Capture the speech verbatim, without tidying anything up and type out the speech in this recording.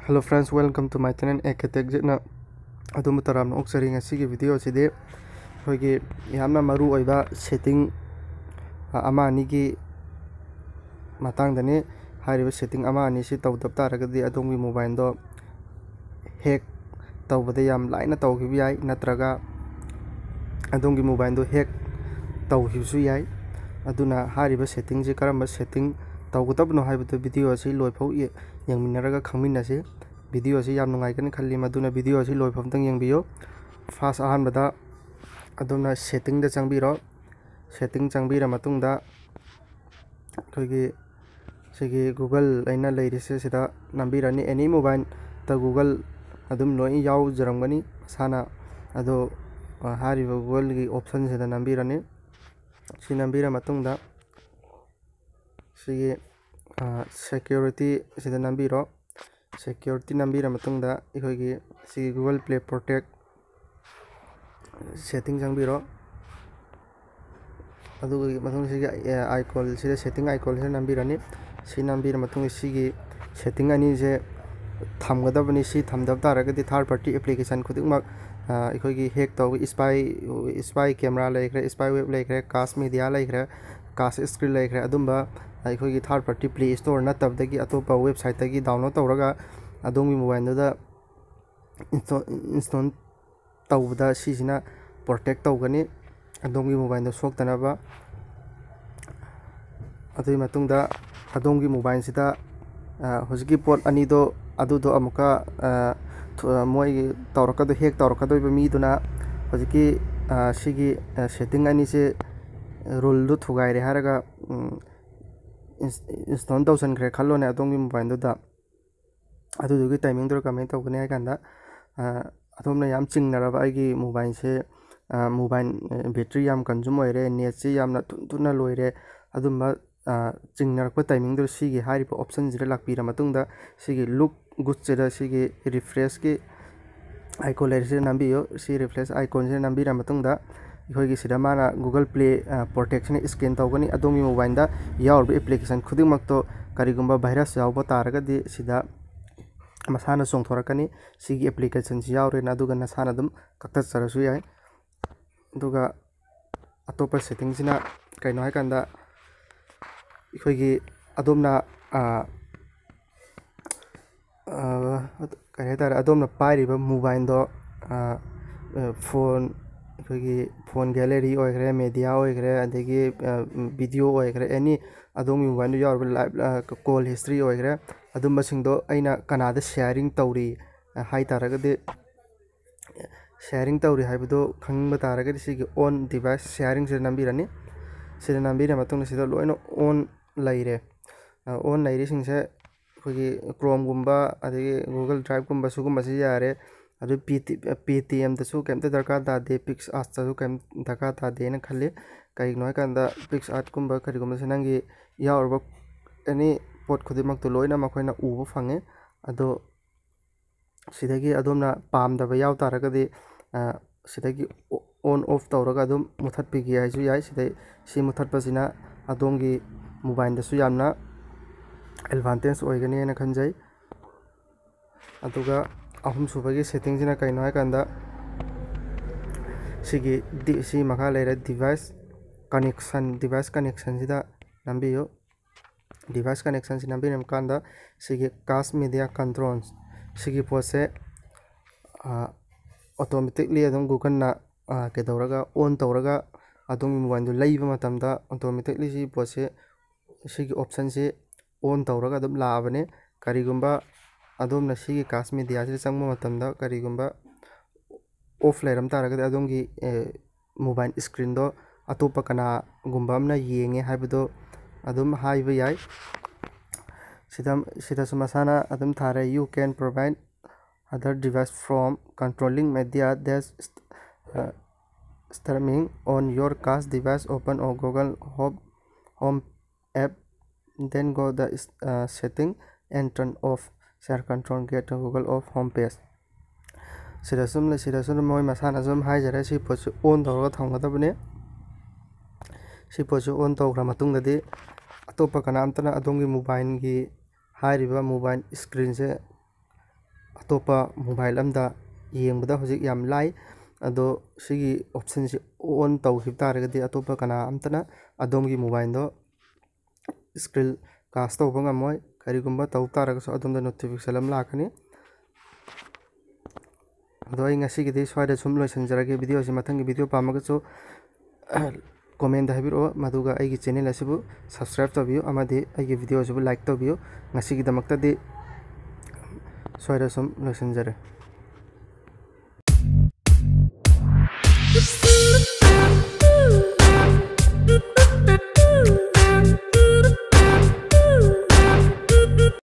Hello friends, welcome to my channel A K Tech ꯖꯦꯠꯅ ꯑꯗꯣꯝꯕꯨ ꯇꯔꯥꯝꯅ ꯑꯣꯛꯆꯔꯤ꯫ ꯉꯁꯤꯒꯤ ꯚꯤꯗꯤꯑꯣ ꯑꯁꯤꯗꯤ ꯑꯩꯈꯣꯏꯒꯤ ꯌꯥꯝꯅ ꯃꯔꯨ ꯑꯣꯏꯕ ꯁꯦꯠꯇꯤꯡ, ꯑ, ꯑꯃ ꯑꯅꯤꯒꯤ ꯃꯇꯥꯡꯗꯅꯤ꯫ ꯍꯥꯏꯔꯤꯕ ꯁꯦꯠꯇꯤꯡ ꯑꯃ ꯑꯅꯤꯁꯤ ꯇꯧꯗꯕ ꯇꯥꯔꯒꯗꯤ ꯑꯗꯣꯝꯒꯤ ꯃꯣꯕꯥꯏꯜꯗꯣ ꯍꯦꯛ ꯇꯧꯕꯗ ꯌꯥꯝ ꯂꯥꯏꯅ ꯇꯧꯈꯤꯕ ꯌꯥꯏ, ꯅꯠꯇ꯭ꯔꯒ ꯑꯗꯣꯝꯒꯤ ꯃꯣꯕꯥꯏꯜꯗꯣ ꯍꯦꯛ ꯇꯧꯈꯤꯕꯁꯨ ꯌꯥꯏ꯫ ꯑꯗꯨꯅ ꯍꯥꯏꯔꯤꯕ ꯁꯦꯠꯇꯤꯡꯁꯤ ꯀꯔꯝꯕ ꯁꯦꯠꯇꯤꯡ ꯇꯧꯒꯗꯕꯅꯣ ꯍꯥꯏꯕꯗꯨ ꯚꯤꯗꯤꯑꯣ ꯑꯁꯤ ꯂꯣꯏꯐꯥꯎ ꯌꯦ-, ꯌꯦꯡꯃꯤꯟꯅꯔꯒ ꯈꯪꯃꯤꯟꯅꯁꯤ꯫ ꯚꯤꯗꯤꯑꯣ ꯑꯁꯤ ꯌꯥꯝ ꯅꯨꯡꯉꯥꯏꯒꯅꯤ ꯈꯜꯂꯤ, ꯃꯗꯨꯅ ꯚꯤꯗꯤꯑꯣ ꯑꯁꯤ ꯂꯣꯏꯐꯥꯎ ꯑꯝꯇꯪ ꯌꯦꯡꯕꯤꯌꯨ꯫ ꯐꯥꯔꯁ, ꯑꯍꯥꯟꯕꯗ ꯑꯗꯣꯝꯅ ꯁꯦꯠꯇꯤꯡꯗ ꯆꯪꯕꯤꯔꯣ꯫ ꯁꯦꯠꯇꯤꯡ ꯆꯪꯕꯤꯔ ꯃꯇꯨꯡꯗ ꯑꯩꯈꯣꯏꯒꯤ ꯁꯤꯒꯤ Google ꯑꯩꯅ ꯂꯩꯔꯤꯁꯦ ꯁꯤꯗ ꯅꯝꯕꯤꯔꯅꯤ꯫ ꯑꯦꯅꯤ ꯃꯣꯕꯥꯏꯜꯗ Google ꯑꯗꯨꯝ ꯂꯣꯏ ꯌꯥꯎꯖꯔꯝꯒꯅꯤ ꯃꯁꯥꯅ꯫ ꯑꯗꯣ, ꯑ, ꯍꯥꯏꯔꯤꯕ Googleꯒꯤ ꯑꯣꯞꯁꯟꯁꯤꯗ ꯅꯝꯕꯤꯔꯅꯤ꯫ ꯁꯤ ꯅꯝꯕꯤꯔ ꯃꯇꯨꯡꯗ ꯁꯤꯒꯤ, ꯑ, ꯁꯦꯀ꯭ꯌꯨꯔꯤꯇꯤ ꯁꯤꯗ ꯅꯝꯕꯤꯔꯣ꯫ ꯁꯦꯀ꯭ꯌꯨꯔꯤꯇꯤ ꯅꯝꯕꯤꯔ ꯃꯇꯨꯡꯗ ꯑꯩꯈꯣꯏꯒꯤ ꯁꯤꯒꯤ Google Play Protect ꯁꯦꯠꯇꯤꯡ ꯆꯪꯕꯤꯔꯣ꯫ ꯑꯗꯨꯒꯤ ꯃꯇꯨꯡ ꯁꯤꯒꯤ, ꯑ, icon ꯁꯤꯗ, ꯁꯦꯠꯇꯤꯡ icon ꯁꯤꯗ ꯅꯝꯕꯤꯔꯅꯤ꯫ ꯁꯤ ꯅꯝꯕꯤꯔ ꯃꯇꯨꯡꯗ ꯁꯤꯒꯤ ꯁꯦꯠꯇꯤꯡ ꯑꯅꯤꯁꯦ ꯊꯝꯒꯗꯕꯅꯤ꯫ ꯁꯤ ꯊꯝꯗꯕ ꯇꯥꯔꯒꯗꯤ third party application ꯈꯨꯗꯤꯡꯃꯛ, ꯑ, ꯑꯩꯈꯣꯏꯒꯤ ꯍꯦꯛ ꯇꯧꯕ spy, spy camera ꯂꯩꯈ꯭ꯔꯦ, spyware ꯂꯩꯈ꯭ꯔꯦ, cache media ꯂꯩꯈ꯭ꯔꯦ, cache screen ꯂꯩꯈ꯭ꯔꯦ, ꯑꯗꯨꯝꯕ ꯑꯩꯈꯣꯏꯒꯤ third party Play Store ꯅꯠꯇꯕꯗꯒꯤ ꯑꯇꯣꯞꯄ websiteꯇꯒꯤ download ꯇꯧꯔꯒ ꯑꯗꯣꯝꯒꯤ ꯃꯣꯕꯥꯏꯜꯗꯨꯗ install, install ꯇꯧꯕꯗ ꯁꯤꯁꯤꯅ protect ꯇꯧꯒꯅꯤ ꯑꯗꯣꯝꯒꯤ ꯃꯣꯕꯥꯏꯜꯗ ꯁꯣꯛꯇꯅꯕ꯫ ꯑꯗꯨꯒꯤ ꯃꯇꯨꯡꯗ ꯑꯗꯣꯝꯒꯤ ꯃꯣꯕꯥꯏꯜꯁꯤꯗ, ꯑ, ꯍꯧꯖꯤꯛꯀꯤ ꯄꯣꯠ ꯑꯅꯤꯗꯣ ꯑꯗꯨꯗꯣ ꯑꯃꯨꯛꯀ, ꯑ, ꯊꯨ-, ꯑ, ꯃꯣꯏꯒꯤ ꯇꯧꯔꯛꯀꯗꯣꯏ-, ꯍꯦꯛ ꯇꯧꯔꯛꯀꯗꯣꯏꯕ ꯃꯤꯗꯨꯅ ꯍꯧꯖꯤꯛꯀꯤ, ꯑ, ꯁꯤꯒꯤ, ꯑ, ꯁꯦꯠꯇꯤꯡ ꯑꯅꯤꯁꯦ ꯔꯨꯜꯗꯨ ꯊꯨꯒꯥꯏꯔꯦ ꯍꯥꯏꯔꯒ, ꯎꯝ, ꯏꯟꯁ-, install ꯇꯧꯁꯟꯈ꯭ꯔꯦ ꯈꯜꯂꯣꯅꯦ ꯑꯗꯣꯝꯒꯤ ꯃꯣꯕꯥꯏꯜꯗꯨꯗ꯫ ꯑꯗꯨꯗꯨꯒꯤ timingꯗꯨꯗ ꯀꯃꯥꯏꯅ ꯇꯧꯒꯅꯤ ꯍꯥꯏ ꯀꯥꯟꯗ, ꯑ, ꯑꯗꯣꯝꯅ ꯌꯥꯝ ꯆꯤꯡꯅꯔꯕ ꯑꯩꯒꯤ ꯃꯣꯕꯥꯏꯜꯁꯦ, ꯑ, ꯃꯣꯕꯥꯏꯜ, ꯑ, battery ꯌꯥꯝ consume ꯑꯣꯏꯔꯦ, netꯁꯤ ꯌꯥꯝꯅ ꯊꯨꯅ ꯊꯨꯅ ꯂꯣꯏꯔꯦ, ꯑꯗꯨꯝꯕ, ꯑ, ꯆꯤꯡꯅꯔꯛꯄ timingꯗꯨꯗ ꯁꯤꯒꯤ ꯍꯥꯏꯔꯤꯕ optionꯁꯤꯗ ꯂꯥꯛꯄꯤꯔ ꯃꯇꯨꯡꯗ ꯁꯤꯒꯤ look goodꯁꯤꯗ ꯁꯤꯒꯤ refreshꯀꯤ icon ꯂꯩꯔꯤꯁꯤꯗ ꯅꯝꯕꯤꯌꯨ꯫ ꯁꯤ refresh iconꯁꯤꯗ ꯅꯝꯕꯤꯔ ꯃꯇꯨꯡꯗ ꯑꯩꯈꯣꯏꯒꯤ ꯁꯤꯗ ꯃꯥꯅ Google Play, ꯑ, Protectꯁꯤꯅ scan ꯇꯧꯒꯅꯤ꯫ ꯑꯗꯣꯝꯒꯤ ꯃꯣꯕꯥꯏꯜꯗ ꯌꯥꯎꯔꯤꯕ application ꯈꯨꯗꯤꯡꯃꯛꯇꯣ ꯀꯔꯤꯒꯨꯝꯕ virus ꯌꯥꯎꯕ ꯇꯥꯔꯒꯗꯤ ꯁꯤꯗ ꯃꯁꯥꯅ ꯆꯣꯡꯊꯣꯔꯛꯀꯅꯤ꯫ ꯁꯤꯒꯤ ꯑꯦꯄ꯭ꯂꯤꯀꯦꯁꯟꯁꯤ ꯌꯥꯎꯔꯦꯅ, ꯑꯗꯨꯒ ꯅꯁꯥꯅ ꯑꯗꯨꯝ ꯀꯛꯊꯠꯆꯔꯁꯨ ꯌꯥꯏ꯫ ꯑꯗꯨꯒ ꯑꯇꯣꯞꯄ ꯁꯦꯠꯇꯤꯡꯁꯤꯅ ꯀꯩꯅꯣ ꯍꯥꯏꯀꯥꯟꯗ, ꯑꯩꯈꯣꯏꯒꯤ ꯑꯗꯣꯝꯅ, ꯑ, ꯑ, ꯀꯔꯤ ꯍꯥꯏꯇꯥꯔꯦ, ꯑꯗꯣꯝꯅ ꯄꯥꯏꯔꯤꯕ ꯃꯣꯕꯥꯏꯜꯗꯣ, ꯑ, ꯑ, ꯐꯣꯟ, ꯑꯩꯈꯣꯏꯒꯤ ꯐꯣꯟ ꯒꯦꯂꯔꯤ ꯑꯣꯏꯈ꯭ꯔꯦ, ꯃꯦꯗꯤꯌꯥ ꯑꯣꯏꯈ꯭ꯔꯦ, ꯑꯗꯒꯤ, ꯑ, ꯚꯤꯗꯤꯑꯣ ꯑꯣꯏꯈ꯭ꯔꯦ, ꯑꯦꯅꯤ ꯑꯗꯣꯝꯒꯤ ꯃꯣꯕꯥꯏꯜꯗ ꯌꯥꯎꯔꯤꯕ ꯂꯥꯏꯚ, ꯑ, ꯀꯣꯜ ꯍꯤꯁꯇ꯭ꯔꯤ ꯑꯣꯏꯈ꯭ꯔꯦ, ꯑꯗꯨꯝꯕꯁꯤꯡꯗꯣ ꯑꯩꯅ ꯀꯅꯥꯗ ꯁꯤꯌꯥꯔꯤꯡ ꯇꯧꯔꯤ, ꯑ, ꯍꯥꯏ ꯇꯥꯔꯒꯗꯤ, ꯁꯤꯌꯥꯔꯤꯡ ꯇꯧꯔꯤ ꯍꯥꯏꯕꯗꯨ ꯈꯪꯅꯤꯡꯕ ꯇꯥꯔꯒꯗꯤ ꯁꯤꯒꯤ ꯑꯣꯟ ꯗꯤꯚꯥꯏꯁ ꯁꯤꯌꯥꯔꯤꯡꯁꯤꯗ ꯅꯝꯕꯤꯔꯅꯤ꯫ ꯁꯤꯗ ꯅꯝꯕꯤꯔ ꯃꯇꯨꯡꯗ ꯁꯤꯗ ꯂꯣꯏꯅ ꯑꯣꯟ ꯂꯩꯔꯦ꯫ ꯑ, ꯑꯣꯟ ꯂꯩꯔꯤꯁꯤꯡꯁꯦ ꯑꯩꯈꯣꯏꯒꯤ ꯀ꯭ꯔꯣꯝꯒꯨꯝꯕ, ꯑꯗꯒꯤ ꯒꯨꯒꯜ ꯗ꯭ꯔꯥꯏꯕꯀꯨꯝꯕ, ꯁꯤꯒꯨꯝꯕꯁꯤ ꯌꯥꯔꯦ꯫ ꯑꯗꯨ ꯄꯤ ꯇꯤ, ꯄꯦ ꯇꯤ ꯑꯦꯝꯗꯁꯨ ꯀꯩꯝꯇ ꯗꯔꯀꯥꯔ ꯇꯥꯗꯦ, ꯄꯤꯛꯁ ꯑꯥꯔꯠꯇꯁꯨ ꯀꯩꯝ ꯗꯔꯀꯥꯔ ꯇꯥꯗꯦꯅ ꯈꯜꯂꯤ꯫ ꯀꯩꯒꯤꯅꯣ ꯍꯥꯏꯀꯥꯟꯗ ꯄꯤꯛꯁ ꯑꯥꯔꯠꯀꯨꯝꯕ ꯀꯔꯤꯒꯨꯝꯕꯁꯦ ꯅꯪꯒꯤ ꯌꯥꯎꯔꯤꯕ ꯑꯦꯅꯤ ꯄꯣꯠ ꯈꯨꯗꯤꯡꯃꯛꯇꯨ ꯂꯣꯏꯅ ꯃꯈꯣꯏꯅ ꯎꯕ ꯐꯪꯉꯦ꯫ ꯑꯗꯣ ꯁꯤꯗꯒꯤ ꯑꯗꯣꯝꯅ ꯄꯥꯝꯗꯕ ꯌꯥꯎ ꯇꯥꯔꯒꯗꯤ, ꯑ, ꯁꯤꯗꯒꯤ ꯑꯣ-, ꯑꯣꯟ ꯑꯣꯐ ꯇꯧꯔꯒ ꯑꯗꯨꯝ ꯃꯨꯊꯠꯄꯤꯒꯦ ꯍꯥꯏꯁꯨ ꯌꯥꯏ꯫ ꯁꯤꯗꯩ, ꯁꯤ ꯃꯨꯊꯠꯄꯁꯤꯅ ꯑꯗꯣꯝꯒꯤ ꯃꯣꯕꯥꯏꯜꯗꯁꯨ ꯌꯥꯝꯅ ꯑꯦꯗꯚꯥꯟꯇꯦꯖ ꯑꯣꯏꯒꯅꯤ ꯍꯥꯏꯅ ꯈꯟꯖꯩ꯫ ꯑꯗꯨꯒ ꯑꯍꯨꯝꯁꯨꯕꯒꯤ ꯁꯦꯠꯇꯤꯡꯁꯤꯅ ꯀꯩꯅꯣ ꯍꯥꯏꯀꯥꯟꯗ, ꯁꯤꯒꯤ ꯗꯤ-, ꯁꯤ ꯃꯈꯥ ꯂꯩꯔꯦ, ꯗꯤꯚꯥꯏꯁ ꯀꯅꯦꯛꯁꯟ, ꯗꯤꯚꯥꯏꯁ ꯀꯅꯦꯛꯁꯟꯁꯤꯗ ꯅꯝꯕꯤꯌꯨ꯫ ꯗꯤꯚꯥꯏꯁ ꯀꯅꯦꯛꯁꯟꯁꯤ ꯅꯝꯕꯤꯔꯕ ꯀꯥꯟꯗ ꯁꯤꯒꯤ ꯀꯥꯁ ꯃꯦꯗꯤꯌꯥ ꯀꯟꯇ꯭ꯔꯣꯜꯁ, ꯁꯤꯒꯤ ꯄꯣꯠꯁꯦ, ꯑ, ꯑꯣꯇꯣꯃꯦꯇꯤꯛꯂꯤ ꯑꯗꯨꯝ ꯒꯨꯒꯜꯅ, ꯑ, ꯀꯩꯗꯧꯔꯒ ꯑꯣꯟ ꯇꯧꯔꯒ ꯑꯗꯣꯝꯒꯤ ꯃꯣꯕꯥꯏꯜꯗꯨ ꯂꯩꯕ ꯃꯇꯝꯗ ꯑꯣꯇꯣꯃꯦꯇꯤꯛꯂꯤ ꯁꯤ ꯄꯣꯠꯁꯦ, ꯁꯤꯒꯤ ꯑꯣꯞꯁꯟꯁꯤ ꯑꯣꯟ ꯇꯧꯔꯒ ꯑꯗꯨꯝ ꯂꯥꯛꯑꯕꯅꯦ꯫ ꯀꯔꯤꯒꯨꯝꯕ ꯑꯗꯣꯝꯅ ꯁꯤꯒꯤ ꯀꯥꯁ ꯃꯦꯗꯤꯌꯥꯁꯤꯗ ꯆꯪꯕ ꯃꯇꯝꯗ ꯀꯔꯤꯒꯨꯝꯕ ꯑꯣꯐ ꯂꯩꯔꯝ ꯇꯥꯔꯒꯗꯤ ꯑꯗꯣꯝꯒꯤ, ꯑꯦ, ꯃꯣꯕꯥꯏꯜ ꯏꯁꯀ꯭ꯔꯤꯟꯗꯣ ꯑꯇꯣꯞꯄ ꯀꯅꯥꯒꯨꯝꯕ ꯑꯃꯅ ꯌꯦꯡꯉꯦ ꯍꯥꯏꯕꯗꯣ ꯑꯗꯨꯝ ꯍꯥꯏꯕ ꯌꯥꯏ꯫ ꯁꯤꯗ, ꯁꯤꯗꯁꯨ ꯃꯁꯥꯅ ꯑꯗꯨꯝ ꯊꯥꯔꯦ, "You can prevent other device from controlling media that's, uh, streaming on your cast device. Open a Google Home, Home app, then go the, uh, setting and turn off share control, get a Google of home page." ꯁꯤꯗ ꯁꯨꯝ ꯂꯩ-, ꯁꯤꯗ ꯁꯨꯝ ꯃꯣꯏ ꯃꯁꯥꯅ ꯁꯨꯝ ꯍꯥꯏꯖꯔꯦ, ꯁꯤ ꯄꯣꯠꯁꯤ ꯑꯣꯟ ꯇꯧꯔꯒ ꯊꯝꯒꯗꯕꯅꯤ꯫ ꯁꯤ ꯄꯣꯠꯁꯤ ꯑꯣꯟ ꯇꯧꯈ꯭ꯔ ꯃꯇꯨꯡꯗꯗꯤ ꯑꯇꯣꯞꯄ ꯀꯅꯥꯝꯇꯅ ꯑꯗꯣꯝꯒꯤ ꯃꯣꯕꯥꯏꯜꯒꯤ ꯍꯥꯏꯔꯤꯕ ꯃꯣꯕꯥꯏꯜ ꯏꯁꯀ꯭ꯔꯤꯟꯁꯦ ꯑꯇꯣꯞꯄ ꯃꯣꯕꯥꯏꯜ ꯑꯝꯗ ꯌꯦꯡꯕꯗ ꯍꯧꯖꯤꯛ ꯌꯥꯝ ꯂꯥꯏ꯫ ꯑꯗꯣ ꯁꯤꯒꯤ ꯑꯣꯞꯁꯟꯁꯤ ꯑꯣꯟ ꯇꯧꯈꯤꯕ ꯇꯥꯔꯒꯗꯤ ꯑꯇꯣꯞꯄ ꯀꯅꯥ ꯑꯝꯇꯅ ꯑꯗꯣꯝꯒꯤ ꯃꯣꯕꯥꯏꯜꯗꯣ ꯁ꯭ꯀ꯭ꯔꯤꯟ ꯀꯥꯁ ꯇꯧꯕ ꯉꯝꯃꯣꯏ꯫ ꯀꯔꯤꯒꯨꯝꯕ ꯇꯧ ꯇꯥꯔꯒꯁꯨ ꯑꯗꯣꯝꯗ ꯅꯣꯇꯤꯐꯤꯀꯦꯁꯟ ꯑꯃ ꯂꯥꯛꯀꯅꯤ꯫ ꯑꯗꯣ ꯑꯩ ꯉꯁꯤꯒꯤꯗꯤ ꯁ꯭ꯋꯥꯏꯗ ꯁꯨꯝ ꯂꯣꯏꯁꯤꯟꯖꯔꯒꯦ꯫ ꯚꯤꯗꯤꯑꯣꯁꯤ ꯃꯊꯪꯒꯤ ꯚꯤꯗꯤꯑꯣ ꯄꯥꯝꯃꯒꯁꯨ ꯀꯣꯃꯦꯟꯗ ꯍꯥꯏꯕꯤꯔꯛꯑꯣ, ꯃꯗꯨꯒ ꯑꯩꯒꯤ ꯆꯦꯅꯦꯜ ꯑꯁꯤꯕꯨ ꯁꯕꯁꯀ꯭ꯔꯥꯏꯕ ꯇꯧꯕꯤꯌꯨ ꯑꯃꯗꯤ ꯑꯩꯒꯤ ꯚꯤꯗꯤꯑꯣ ꯑꯁꯤꯕꯨ ꯂꯥꯏꯛ ꯇꯧꯕꯤꯌꯨ꯫ ꯉꯁꯤꯒꯤꯗꯃꯛꯇꯗꯤ ꯁ꯭ꯋꯥꯏꯗ ꯁꯨꯝ ꯂꯣꯏꯁꯤꯟꯖꯔꯦ꯫